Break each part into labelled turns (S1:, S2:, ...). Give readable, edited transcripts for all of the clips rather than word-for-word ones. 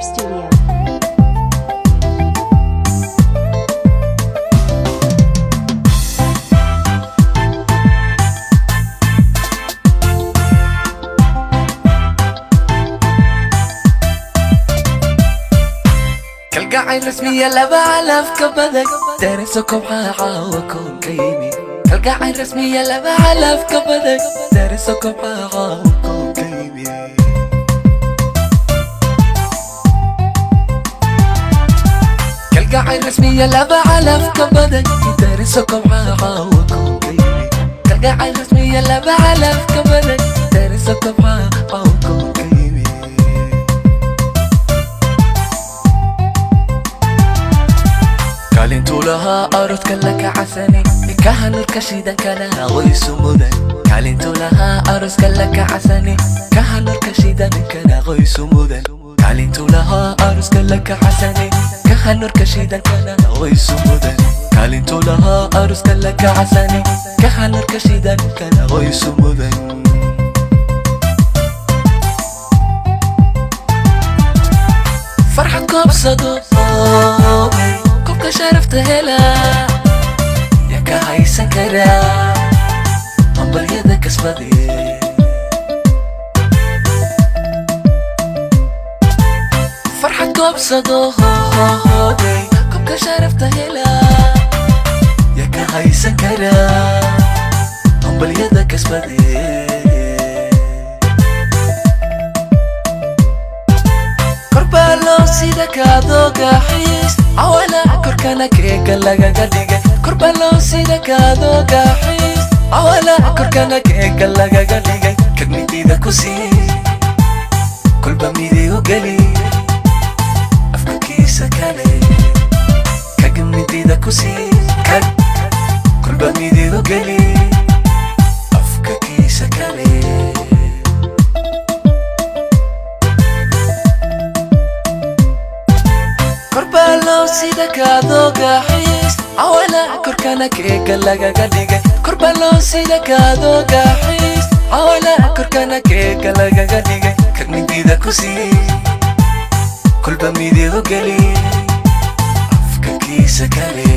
S1: Studio.
S2: Kalgacayl rasmiya laba calaf ka badan, dariso kobcaa caawa koonka yimi. Kalgacayl rasmiya laba calaf ka badan, dariso kobcaa caawa koonka yimi. Kalgacayl rasmiya laba calaf ka badan, dariso kobcaa caawa koonka yimi. Kalgacayl rasmiya laba calaf ka badan, dariso kobcaa caawa koonka yimi. Kaalintuu lahaa aroodka laka casani, nikaha nurka shidankana qoysu mudan. Kaalintuu lahaa arooska laka casani, kaha nurka shidankana qoysu mudan. Kaalintuu lahaa arooska laka casani, kaha nurka shidankana qoysu mudan. Kaalintuu lahaa arooska laka casani, kaha nurka shidankana qoysu mudan. Farxad koobsado, kobka sharafta hela, yaa ka haysan karaa hambalyada kasbade? Farxad koobsado, kobka sharafta hela, yaa ka haysan karaa hambalyada kasbade? Korbalo sida kaadoogaxiis cawala, korkana keega lagaga dhigay. Korbalo sida kaadoogaxiis cawala, korkana keega lagaga dhigay. Kag midida ku sii, kolba midigu geli afka kiisa kale. Kag midida ku sii, kag kolba midigu geli afka kiisa kale. Korbalo sida kaadoogaxiis cawala, korkana keega lagaga dhigay. Korbalo sida kaadoogaxiis cawala, korkana keega lagaga dhigay. Kag midida ku sii, kolba midigu geli afka kiisa kale.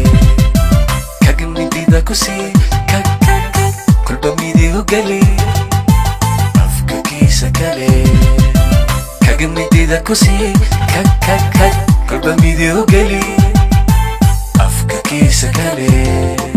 S2: Kag midida ku sii, kag kag kag, kolba midigu geli afka kiisa kale. Kag midida ku sii, kag kag kag, kolba midigu geli afka kiisa kale.